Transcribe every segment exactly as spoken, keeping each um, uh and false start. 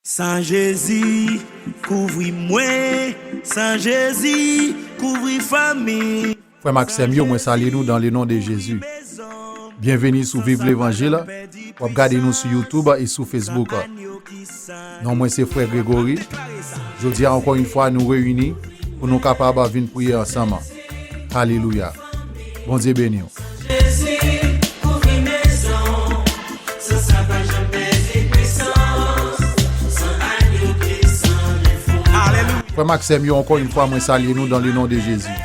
San Jezi, kouvri mwen, san Jezi, kouvri fanmi. Frè m ak sè m yo, mwen salye nou dans le nom de Jésus. Byenveni sou Viv Levanjil. W ap gade nou sou YouTube e sou Facebook. Non mwen se Frè Gregory. Jodi a, ankò yon fwa, nou reyini pou nou kapab vin priye ansanm. Alelouya. Bondye beni w. Jezi, kouvri mezon, san sa pa janm pèdi pwisans, san agno ki san defo. Alelouya. Frè m ak sè m yo, ankò yon fwa, mwen salye nou dans le nom de Jésus.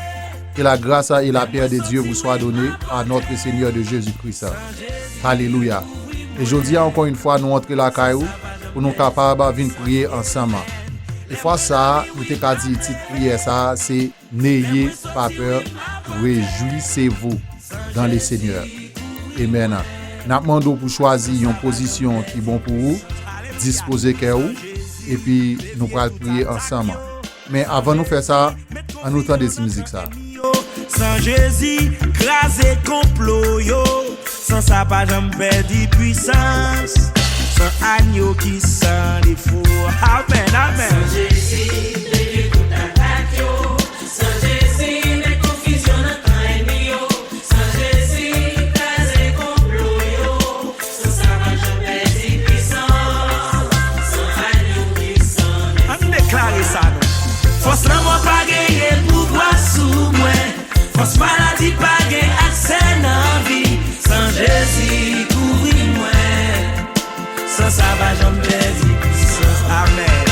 Que la grâce et la paix de Dieu vous soit donnée à notre Seigneur de Jésus-Christ. Alelouya. E jodi a, ankò yon fwa, nou antre lakay ou pou nou kapab vin priye ansanm. E fwa sa a, nou te ka di tit priyè sa a, se N'ayez pas peur, réjouissez-vous dans le Seigneur. Amen. N ap mande w pou chwazi yon pozisyon ki bon pou ou, dispoze kè ou, epi nou pral priye ansanm. Men avan nou fè sa, ann nou tande ti mizik sa. San Jezi, kraze konplo yo. San sa pa janm pèdi pwisans. San agno ki san defo. Amèn, amèn. San Jezi, plede kont atak yo. San Jezi, met konfizyon nan kan ènmi yo. San Jezi, kraze konplo yo. San sa pa janm pèdi pwisans. San agno ki san defo. Ann deklare sa non. Fòs lanmò pa genyen pouvwa sou mwen. Fòs maladi pa gen aksè nan vi. San Jezi kouvri mwen. San sa pa janm pèdi pwisans. Amèn.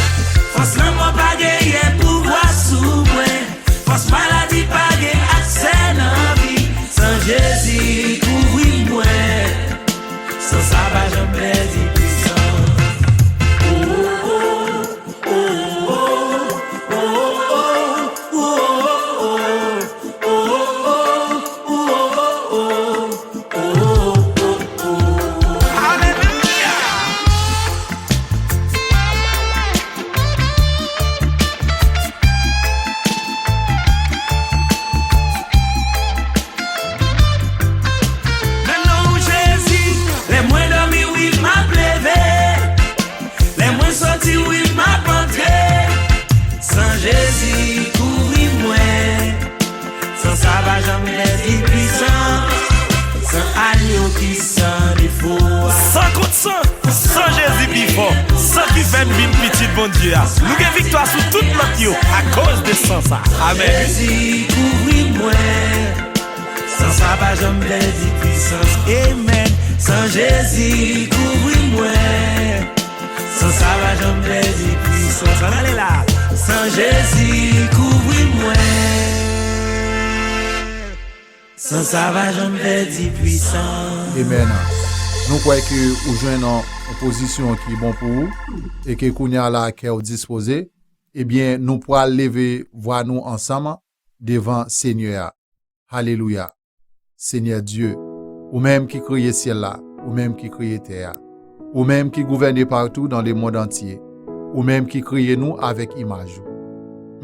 Fòs lanmò pa genyen pouvwa sou mwen. Fòs maladi pa gen aksè nan vi. San Jezi kouvri mwen. San sa pa janm pèdi pwisans. Oh, oh, oh. Nan non Jezi, lè mwen dòmi, wi, m ap leve. Lè mwen sòti, wi, m ap antre. San Jezi kouvri mwen. San sa pa janm pèdi pwisans. San agno ki san defo. San kont san, san Jezi pi fò. San ki fè n vin pitit Bondye a. Nou gen viktwa sou tout lòt yo akoz de san sa. Amèn. Jezi kouvri mwen. San sa pa janm pèdi pwisans. Amen. San Jezi kouvri mwen. San sa pa janm pèdi pwisans. Ann ale la. San Jezi kouvri mwen. San sa pa janm pèdi pwisans. Amen. Nou kwè ke ou jwenn yon pozisyon ki bon pou ou e ke kounye a la kè w dispoze. Ebyen, nou pral leve vwa nou ansanm devan Senyè a. Alelouya. Senyè Dye, ou menm ki kreye syèl la, ou menm ki kreye tè a, ou menm ki gouvène partout dans le monde entier, ou menm ki kreye nou avèk imaj ou.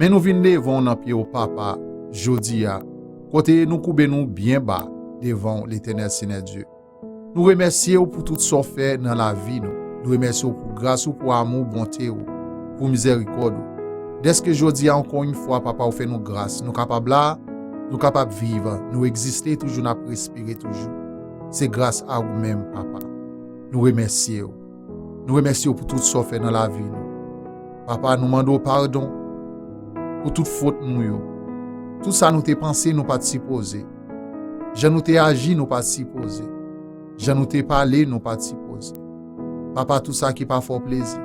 Men nou vin devan w nan pye w, Papa, jodi a, kote nou koube nou byen ba devan w, Letènèl Senyè Dye. Nou remèsye w pou tout sa w fè nan lavi nou. Nou remèsye w pou gras ou, pou amou, bonte w, pou mizèrikòd ou. Dèske jodi a, ankò yon fwa, Papa, ou fè nou gras. Nou kapab la, nou kapab viv, nou egziste toujou, n ap respire toujou. Se gras a ou menm, Papa. Nou remèsye w. Nou remèsye w pou tout sa w fè nan lavi nou. Papa, nou mande w padon pou tout fot nou yo. Tout sa nou te panse nou pa t sipoze. Jan nou te aji nou pa t sipoze. Jan nou te pale nou pa t sipoze. Papa, tout sa ki pa fè w plezi.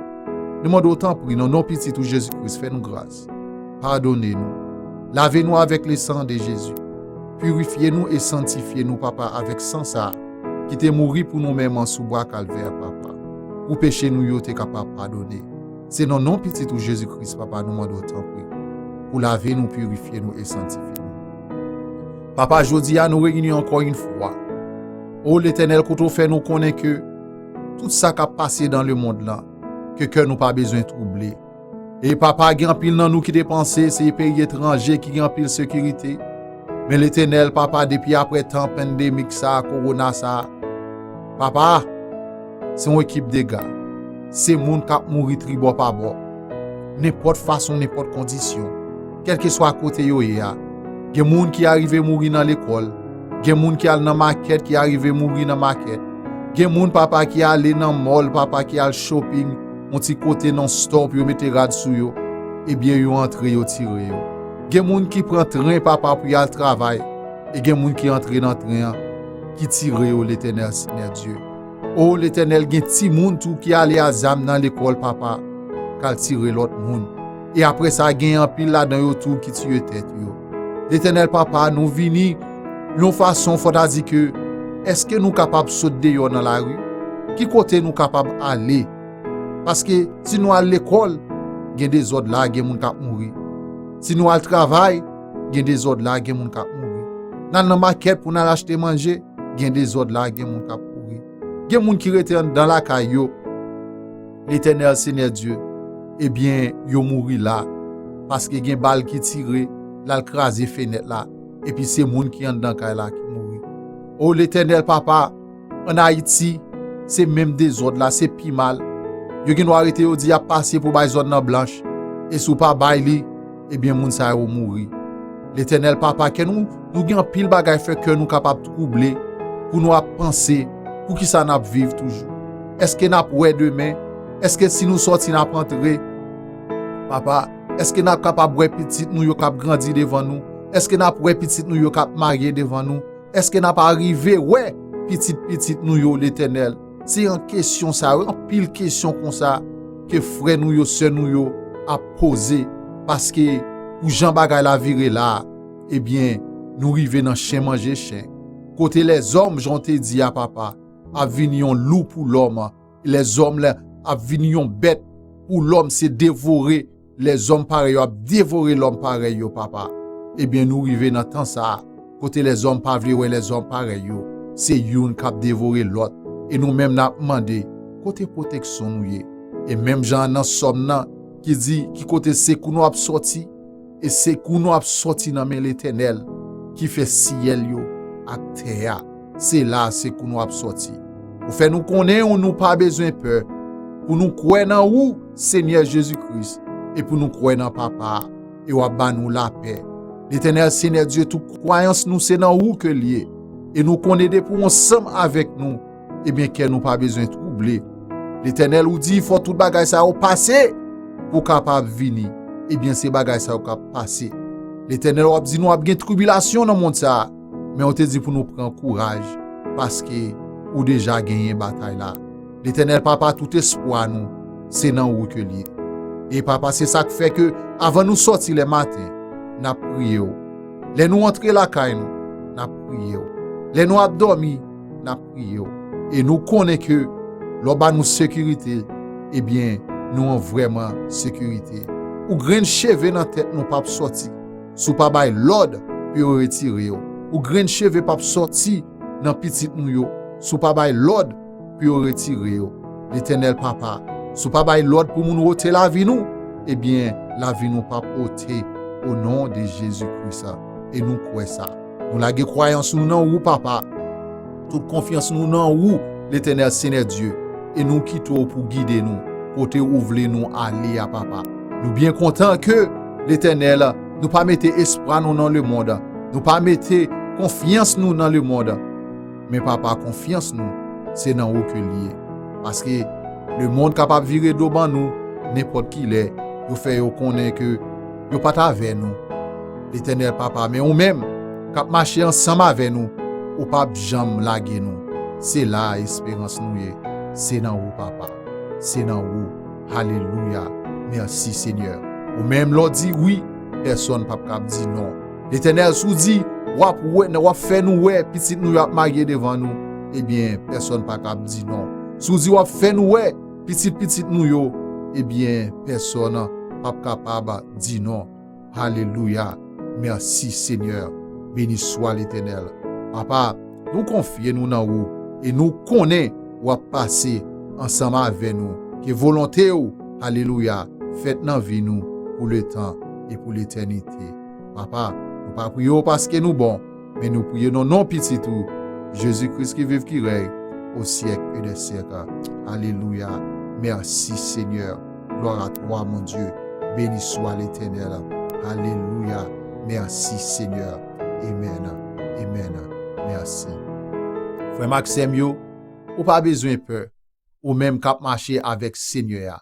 Nou mande w tanpri, nan non pitit ou Jezi Kris, fè nou gras. Padone nou. Lave nou avèk le san de Jezi. Pirifye nou e santifye nou, Papa, avèk san sa a ki te mouri pou nou menm an sou bwa Kalvè, Papa, pou peche nou yo te kapab padone. Se nan non pitit ou Jezi Kris, Papa, nou mande w tanpri, pou lave nou, pirifye nou e santifye nou. Papa, jodi a, nou reyini ankò yon fwa. O Letènèl, kote w fè nou konnen ke tout sa k ap pase nan lemonn lan, ke kè nou pa bezwen twouble. E Papa, gen anpil nan nou ki te panse se peyi etranje ki gen anpil sekirite. Men Letènèl, Papa, depi apre tan pandemik sa a, kowona sa a, Papa, se yon ekip dega. se moun k ap mouri tribò pa bò. Nenpòt fason, nenpòt kondisyon, kèlkeswa kote yo ye a. Gen moun ki arive mouri nan lekòl, gen moun ki al nan makèt ki arive mouri nan makèt, gen moun, papa, ki ale nan mall, papa, ki al shopping, yon ti kote nan store pou yo mete rad sou yo, ebyen, yo antre, yo tire yo. Gen moun ki pran tren, papa, pou y al travay, e gen moun ki antre nan tren an, ki tire yo, Letènèl Senyè Dye. O Letènèl, gen timoun tou ki ale a zam nan lekòl, papa, k al tire lòt moun. E apre sa, gen anpil ladan yo tou ki tiye tèt yo. Letènèl, papa, nou vini yon fason, fò ta di ke, èske nou kapab sot deyò nan lari? Ki kote nou kapab ale? Paske si nou al lekòl, gen dezòd la, gen moun k ap mouri. Si nou al travay, gen dezòd la, gen moun k ap mouri. N al nan makèt pou n al achte manje, gen dezòd la, gen moun k ap mouri. Gen moun ki rete anndan lakay yo. Letènèl, Senyè Dye, ebyen, yo mouri la. Paske gen bal ki tire, l al kraze fenèt la. Epi se moun ki anndan kay la ki mouri. O Letènèl, papa, ann Ayiti, se menm dezòd la, se pi mal. Yo gen dwa rete, yo di y ap pase pou bay zòn nan blanch. E si w pa bay li, ebyen, moun sa yo mouri. Letènèl, papa, kè nou, nou gen anpil bagay fè kè nou kapab twouble, pou nou ap panse, poukisa n ap viv toujou? Èske n ap wè demen? Èske si nou sòti, n ap antre? Papa, èske n ap kapab wè pitit nou yo k ap grandi devan nou? Èske n ap wè pitit nou yo k ap marye devan nou? Èske n ap arive wè pitit pitit nou yo, Letènèl? Se yon kesyon sa yo, anpil kesyon konsa ke frè nou yo, sè nou yo ap poze, paske pou jan bagay la vire la, ebyen, nou rive nan chen manje chen. Kote lèzòm, jan w te di a, papa, ap vin yon lou pou lòm, lèzòm la ap vin yon bèt pou lòm, se devore lèzòm parèy yo ap devore lòm parèy yo, papa. Ebyen, nou rive nan tan sa a, kote lèzòm pa vle wè lèzòm parèy yo, se youn k ap devore lòt. E nou menm n ap mande, kote pwoteksyon nou ye? E menm jan nan sòm nan ki di, ki kote sekou nou ap sòti? E sekou nou ap sòti nan men Letènèl ki fè syèl yo ak tè a. Se la sekou nou ap sòti. Ou fè nou konnen ou nou pa bezwen pè, pou nou kwè nan ou, Senyè Jezi Kris, e pou nou kwè nan Papa a, e w ap ba nou lapè. Letènèl, Senyè Dye, tout kwayans nou se nan ou ke l ye. E nou konnen depi w ansanm avèk nou, ebyen, kè nou pa bezwen twouble. Letènèl, ou di fò tout bagay sa yo pase pou w kapab vini. Ebyen, se bagay sa yo k ap pase. Letènèl, w ap di nou ap gen tribilasyon nan mond sa a, men w te di pou nou pran kouraj, paske ou deja genyen batay la. Letènèl, Papa, tout espwa nou, se nan ou ke l ye. E Papa, se sa k fè ke avan nou sòti lè maten, n ap priye w. Lè nou antre lakay nou, n ap priye w. Lè nou ap dòmi, n ap priye w. E nou konnen ke lè w ba nou sekirite, ebyen, nou an vrèman sekirite. Ou grenn cheve nan tèt nou p ap sòti si w pa bay lòd pou yo retire yo. Ou grenn cheve p ap sòti nan pitit nou yo si w pa bay lòd pou yo retire yo. Letènèl Papa, si w pa bay lòd pou moun wote lavi nou, ebyen, lavi nou p ap wote o non de Jezi Kris. E nou kwè sa. Nou lage kwayans nou nan ou, Papa. Tout konfyans nou nan ou, Letènèl Senyè Dye. E nou kite w pou gide nou kote ou vle nou ale a, Papa. Nou byen kontan ke, Letènèl, nou pa mete espwa nou nan lemonn. Nou pa mete konfyans nou nan lemonn. Men, Papa, konfyans nou, se nan ou ke l ye. Paske lemonn kapab vire do ban nou nenpòt ki lè, yo fè yo konnen ke yo pa t avè nou. Letènèl Papa, men ou menm, k ap mache ansanm avè nou, ou p ap janm lage nou. Se la esperans nou ye. Se nan ou, Papa. Se nan ou. Alelouya. Mèsi, Senyè. Ou menm, lè w di wi, pèsonn p ap kab di non. Letènèl, si w di w ap wè, w ap fè nou wè pitit nou yo ap marye devan nou, ebyen, pèsonn pa kab di non. Si w di w ap fè nou wè pitit pitit nou yo, ebyen, pèsonn p ap kapab di non. Alelouya. Mèsi, Senyè. Beni swa Letènèl. Papa, nou konfye nou nan ou e nou konnen w ap pase ansanm avè nou. Ke volonte w, alelouya, fèt nan vi nou pou letan e pou letènite. Papa, nou pa priye w paske nou bon, men nou priye nan non Pitit ou, Jezi Kris ki viv, ki rèy o syèk e dè syèk. Alelouya. Merci Seigneur. Gloire à toi, mon Dieu. Béni soit l'Éternel. Alléluia. Merci Seigneur. Amen. Amen. Merci. Frè m ak sè m yo, ou pa bezwen pè, ou menm k ap mache avèk Senyè a.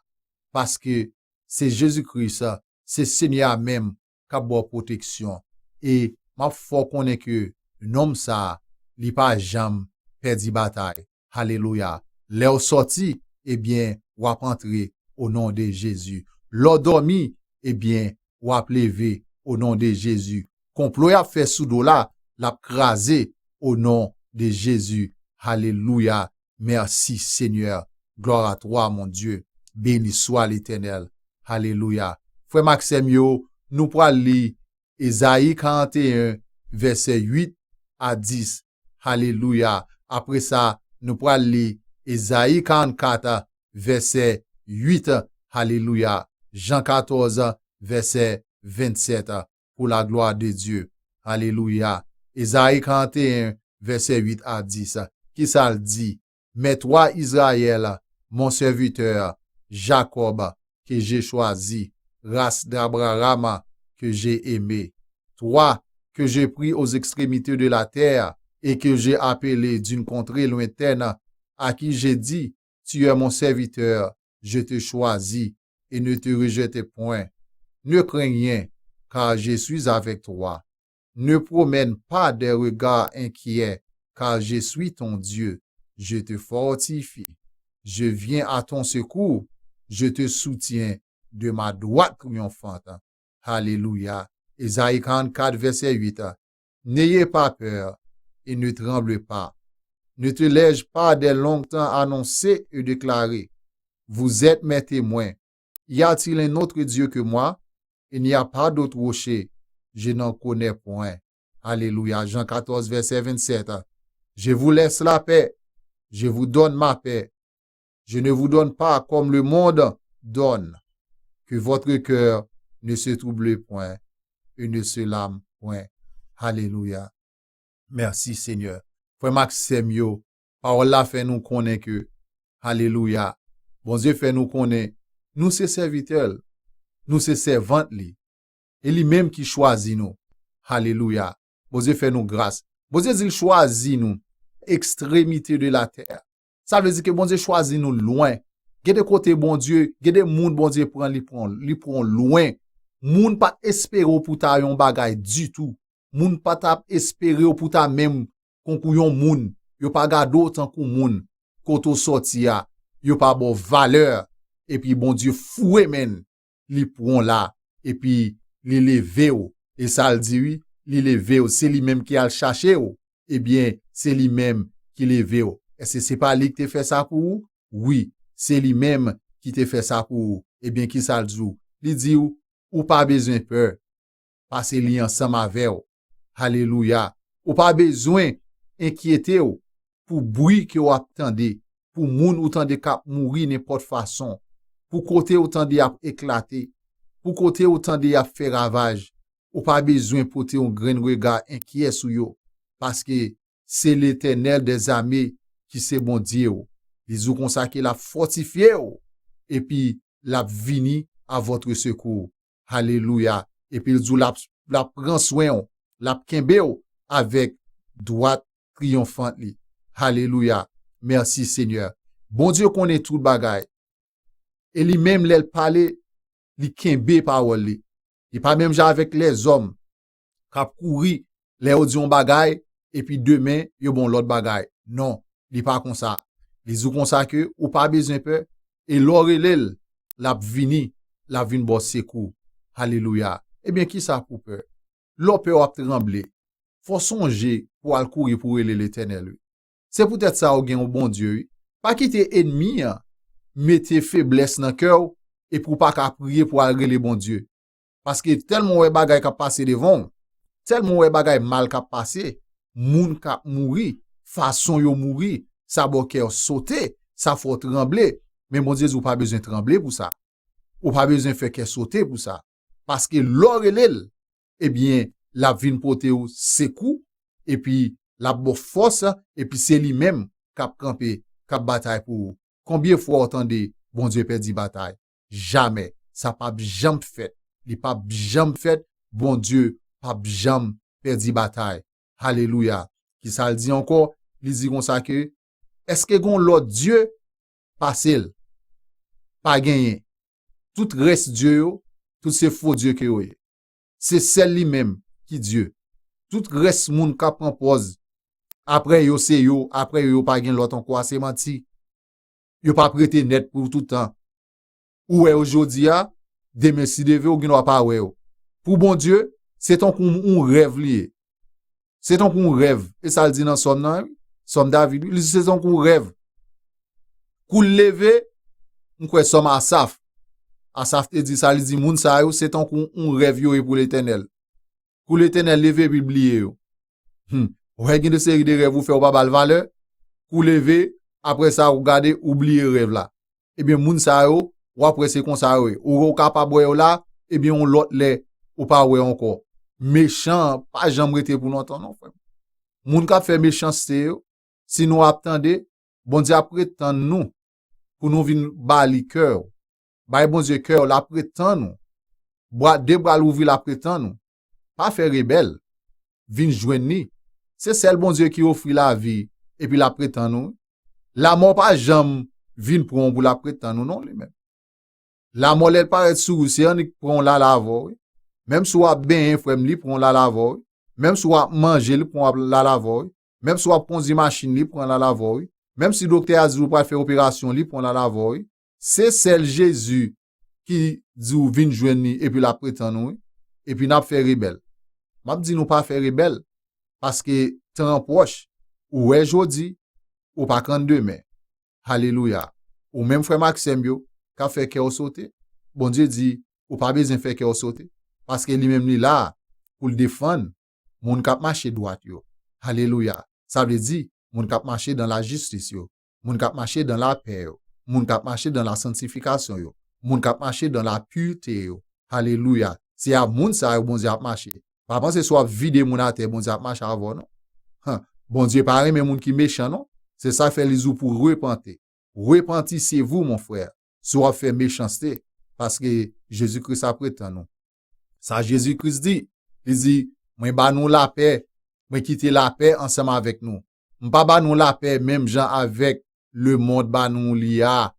Paske se Jezi Kris, se Senyè a menm k ap ba w pwoteksyon. E m ap fè w konnen ke nonm sa a, li pa janm pèdi batay. Alelouya. Lè w sòti, ebyen, w ap antre o non de Jezi. Lè w dòmi, ebyen, w ap leve o non de Jezi. Konplo y ap fè sou do w la, l ap kraze o non de Jezi. Alelouya. Merci Seigneur. Gloire à toi, mon Dieu. Béni soit l'Éternel. Alelouya. Frè m ak sè m yo, nou pral li Ezayi karannteyen, vèsè uit a dis. Alelouya. Apre sa, nou pral li Ezayi karannkat, vèsè uit. Alelouya. Jan katòz, vèsè vennsèt. Pour la gloire de Dieu. Alelouya. Ezayi karannteyen, vèsè uit a dis. Kisa l di? Mais toi, Israël, mon serviteur, Jacob, que j'ai choisi, race d'Abraham, que j'ai aimé, toi, que j'ai pris aux extrémités de la terre et que j'ai appelé d'une contrée lointaine, à qui j'ai dit, tu es mon serviteur, je te choisis et ne te rejette point. Ne crains rien, car je suis avec toi. Ne promène pas des regards inquiets, car je suis ton Dieu. Je te fortifie. Je viens à ton secours. Je te soutiens de ma droite triomphante. Alelouya. Ezayi karannkat, vèsè uit. N'ayez pas peur et ne tremblez pas. Ne te laisse pas des longs temps annoncer et déclarer, vous êtes mes témoins. Y a-t-il un autre Dieu que moi? Il n'y a pas d'autre rocher, je n'en connais point. Alelouya. Jan katòz, vèsè vennsèt. Je vous laisse la paix, je vous donne ma paix. Je ne vous donne pas comme le monde donne. Que votre cœur ne se trouble point et ne se lame point. Alelouya. Mèsi, Senyè. Frè m ak sè m yo, pawòl la fè nou konnen ke, alelouya, Bondye fè nou konnen nou se sèvitè l, nou se sèvant li, e li menm ki chwazi nou. Alelouya. Bondye fè nou gras. Bondye di l chwazi nou, ekstremite de latè. Sa vle di ke Bondye chwazi nou lwen. Gen de kote Bondye, gen de moun Bondye pran, li pran, li pran lwen. Moun pa t espere w pou ta yon bagay ditou. Moun pa t ap espere w pou ta menm konkou yon moun. Yo pa gade w tankou moun. Kote w sòti a, yo pa ba w valè. Epi Bondye foure men l, li pran w la, epi li leve w. E sa l di wi, li leve w. Se li menm ki al chache w. Ebyen, se li menm ki leve w. Èske se pa li ki te fè sa pou ou? Wi, se li menm ki te fè sa pou ou. Ebyen, kisa l di w? Li di w, ou pa bezwen pè, paske li ansanm avè w. Alelouya. Ou pa bezwen enkyete w pou bri ke w ap tande, pou moun ou tande k ap mouri nenpòt fason, pou kote ou tande y ap eklate, pou kote ou tande y ap fè ravaj. Ou pa bezwen pote yon grenn rega enkyè sou yo, paske se Letènèl dèzame ki se Bondye w. Li di w konsa ke l ap fòtifye w, epi l ap vini à votre secours. Alelouya. Epi l di w l ap, l ap pran swen w, l ap kenbe w avèk dwat triyonfant li. Alelouya. Mèsi, Senyè. Bondye konnen tout bagay. E li menm, lè l pale, li kenbe pawòl li. Li pa menm jan avèk lèzòm k ap kouri lè yo di yon bagay, epi demen, yo ba w lòt bagay. Non, li pa konsa. Li di w konsa ke ou pa bezwen pè, e lè w rele l, l ap vini, l ap vin ba w sekou. Alelouya. Ebyen, kisa pou pè? Lè w pè, w ap tranble. Fò w sonje pou w al kouri pou w rele Letènèl, wi. Se poutèt sa ou gen yon Bondye, wi. Pa kite ènmi an mete feblès nan kè w epi w pa ka priye pou w al rele Bondye. Paske tèlman w wè bagay k ap pase devan w, tèlman w wè bagay mal k ap pase, moun k ap mouri, fason yo mouri, sa ba w kè w sote, sa fè w tranble. Men Bondye di w pa bezwen tranble pou sa. Ou pa bezwen fè kè sote pou sa. Paske lè w rele l, ebyen, l ap vin pote w sekou, epi l ap ba w fòs, epi se li menm k ap kanpe, k ap batay pou ou. Konbyen fwa w tande Bondye pèdi batay. Jamè. Sa p ap janm fèt. Li p ap janm fèt. Bondye p ap janm pèdi batay. Alelouya. Kisa l di ankò? Li di konsa ke, èske gen yon lòt Dye pase l? Pa genyen. Tout rès dye yo, tout se fo dye ke yo ye. Se sèl li menm ki Dye. Tout rès moun k ap pran pòz, apre yo se yo, apre yo, yo pa gen lòt ankò, a se manti. Yo p ap rete nèt pou tout tan. Ou wè yo jodi a, demen si Dye vle, ou gen dwa pa wè yo. Pou Bondye, se tankou yon rèv li ye. Se tankou yon rèv. E sa l di nan Sòm nan, wi. Sòm David, wi. Li di se tankou yon rèv. Kou l leve, m kwè Sòm Asaf. Asaf te di sa, li di moun sa yo, se tankou yon rèv yo ye pou Letènèl. Kou Letènèl leve epi l bliye yo. Hmm. Ou wè gen de seri de rèv ou fè, ou pa ba l valè. Kou leve, apre sa, ou gade, ou bliye rèv la. Ebyen, moun sa yo, w ap wè se konsa yo ye. Ou, ou kapab wè yo la, ebyen, yon lòt lè, ou pa wè ankò. Mechan pa janm rete pou lontan, non, frè m. Moun k ap fè mechanste yo, si nou ap tande, Bondye ap ret tann nou pou nou vin ba li kè w. Bay Bondye kè w, l ap ret tann ou. Bra, de bra l ouvri, l ap ret tann ou. Pa fè rebèl. Vin jwenn li. Se sèl Bondye ki ofri lavi, epi l ap ret tann ou. Lanmò pa janm vin pran w pou l ap ret tann ou, non, li menm. Lanmò, lè l parèt sou ou, se annik pran w l al avè w, wi. Menm si w ap benyen, frè m, li pran w l al avè w, wi. Menm si w ap manje, li pran w l al avè w, wi. Menm si w ap kondui machin, li pran l al avè w, wi. Menm si doktè a di w pral fè operasyon, li pran l al avè w, wi. Se sèl Jezi ki di w vin jwenn li epi l ap ret tann ou, wi. Epi n ap fè rebèl. M ap di nou pa fè rebèl, paske tan an pwòch. Ou wè jodi, ou pa konn demen. Alelouya. Ou menm frè m ak sè m yo, k ap fè kè w sote, Bondye di, ou pa bezwen fè kè w sote. Paske li menm li la pou l defann moun k ap mache dwat yo. Alelouya. Sa vle di, moun k ap mache dan lajistis yo, moun k ap mache dan lapè yo, moun k ap mache dan lasantifikasyon yo, moun k ap mache dan lapirte yo. Alelouya. Se a moun sa yo Bondye ap mache. Pa panse si w ap vide moun atè, Bondye ap mache avè w, non. Han, Bondye pa renmen moun ki mechan, non. Se sa k fè li di w pou repante. Repentissez-vous, mon frère, si w ap fè mechanste, paske Jezi Kris ap ret tann ou. Sa Jezi Kris di, li di, mwen ba nou lapè, mwen kite lapè ansanm avèk nou. M pa ba nou lapè menm jan avèk lemonn ba nou li a,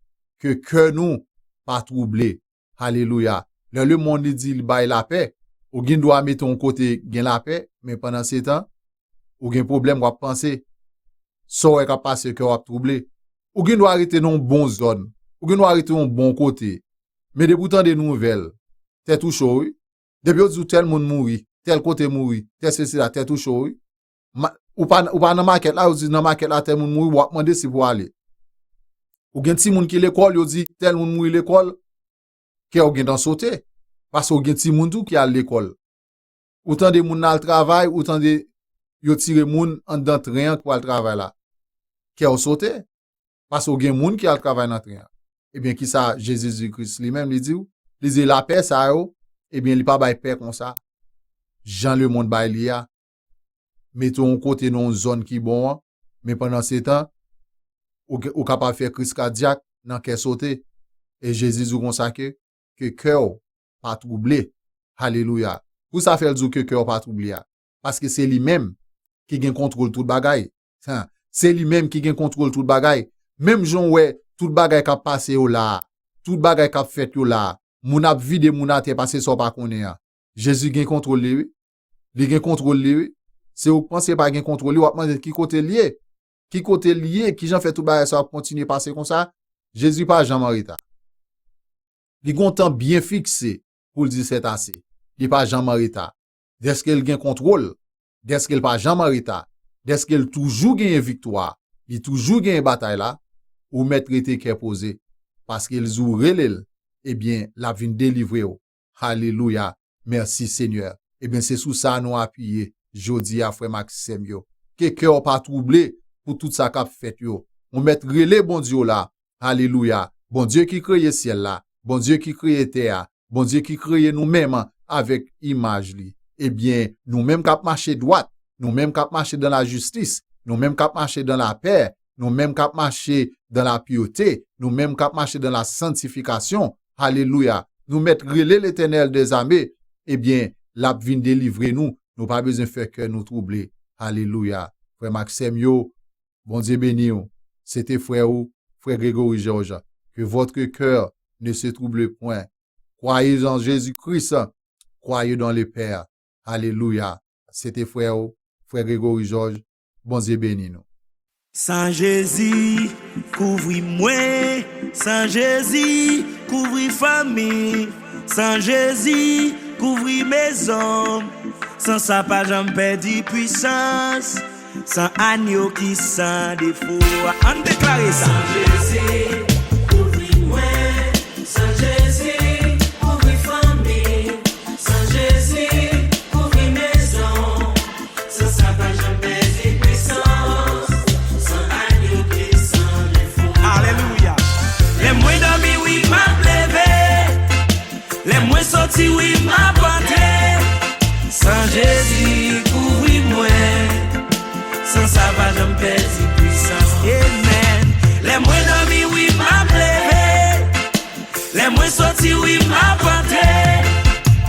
ke kè nou pa twouble. Alelouya. Lè lemonn li di li bay lapè, ou gen dwa mete yon kote gen lapè, men pandan se tan, ou gen pwoblèm, w ap panse. Sa w wè k ap pase, kè w ap twouble. Ou gen dwa rete nan yon bon zòn. Ou gen dwa rete yon bon kote. Men depi w tande nouvèl, tèt ou cho, wi. Depi yo di w tèl moun mouri, tèl kote mouri, tèl sesi la, tèt ou cho, wi. Ma, ou pa, ou pa nan makèt la, yo di nan makèt la, tèl moun mouri, w ap mande si pou ale. Ou gen timoun ki lekòl, yo di tèl moun mouri lekòl, kè w gentan sote. Paske w gen timoun tou ki al lekòl. Ou tande moun nan al travay, ou tande yo tire moun anndan tren an pou al travay la. Kè w sote. Paske w gen moun ki al travay nan tren an. Ebyen, kisa Jezi Kris li menm li di w? Li di lapè sa yo, ebyen, li pa bay pè konsa. Jan lemonn bay li a, mete w yon kote nan yon zòn ki bon an, men pandan se tan, ou, ou kapab fè kriz kadyak nan kè sote. E Jezi di w konsa ke, ke kè w pa twouble. Alelouya. Pou sa fè l di w ke kè w pa twouble a? Paske se li menm ki gen kontwòl tout bagay. Hen, se li menm ki gen kontwòl tout bagay. Menm jan w wè tout bagay k ap pase yo la a, tout bagay k ap fèt yo la a, moun ap vide moun atè paske sa w pa konnen an. Jezi gen kontwòl li, wi. Li gen kontwòl li, wi. Se ou k panse pa gen kontwòl li, w ap mande ki kote l ye. Ki kote l ye? Kijan fè tout bagay sa yo ap kontinye pase konsa? Jezi pa janm an reta. Li gen yon tan byen fikse pou l di sètase. Li pa janm an reta. Dèske l gen kontwòl, dèske l pa janm an reta, dèske l toujou genyen viktwa, li toujou genyen batay la, ou mèt rete kè poze. Paske l di w rele l, ebyen, l ap vin delivre w. Alelouya. Mèsi, Senyè. Ebyen, se sou sa nou apiye jodi a, frè m ak sè m yo. Ke kè w pa twouble pou tout sa k ap fèt yo. Ou mèt rele Bondye w la. Alelouya. Bondye ki kreye syèl la, Bondye ki kreye tè a, Bondye ki kreye nou menm avèk imaj li. Ebyen, nou menm k ap mache dwat, nou menm k ap mache dan lajistis, nou menm k ap mache dan lapè, nou menm k ap mache dans la pureté, nou menm k ap mache dans la sanctification, alelouya, nou mèt rele Letènèl dèzame, ebyen, l ap vin delivre nou. Nou pa bezwen fè kè nou twouble. Alelouya. Frè m ak sè m yo, Bondye beni w. Se te frè ou, frè Gregory Georges. Que votre cœur ne se trouble point. Croyez en Jésus-Christ. Croyez dans le Père. Alelouya. Se te frè ou, frè Gregory Georges. Bondye beni nou. San Jezi, kouvri mwen. San Jezi, kouvri fanmi. San Jezi, kouvri mezon. San sa pa janm pèdi pwisans. San anyo ki san defo. Ann deklare sa. San Jezi, kouvri mwen. San Jezi, kouvri fanmi. San Jezi, kouvri mezon. San sa pa janm pèdi pwisans. San anyo ki san defo. Alelouya. Lè mwen dòmi, wi, m ap leve. Lè mwen soti, wi, m ap antre. San Jezi kouvri mwen. San sa pa janm pèdi pwisans. Amen. Lè mwen dòmi, wi, m ap leve. Lè mwen soti, wi, m ap antre.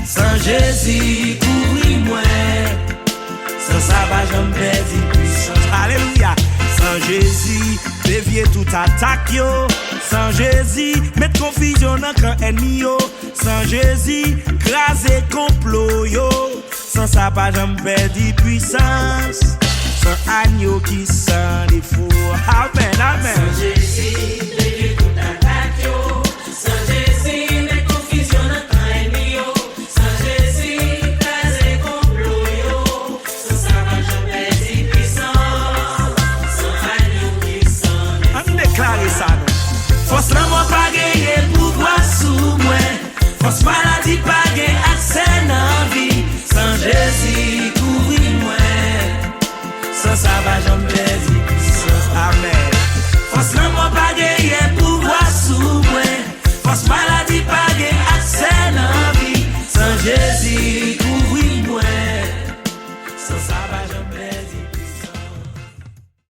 San Jezi kouvri mwen. San sa pa janm pèdi pwisans. Alelouya. San Jezi devye tout atak yo. San Jezi met konfizyon nan kan ènmi yo. San Jezi kraze konplo yo. San sa pa janm pèdi pwisans. San anyo ki san defo. Amen, amen. San Jezi devye tout atak yo. San Jezi met konfizyon nan kan ènmi yo. San Jezi kraze konplo yo. San sa pa janm pèdi pwisans. San anyo ki san defo. Ann deklare sa non. Fòs lanmò pa genyen pouvwa sou mwen. Fòs maladi pa gen aksè nan vi. San Jezi kouvri mwen. San sa pa janm pèdi pwisans. Amen. Fòs lanmò pa genyen pouvwa sou mwen. Fòs maladi pa gen aksè nan vi. San Jezi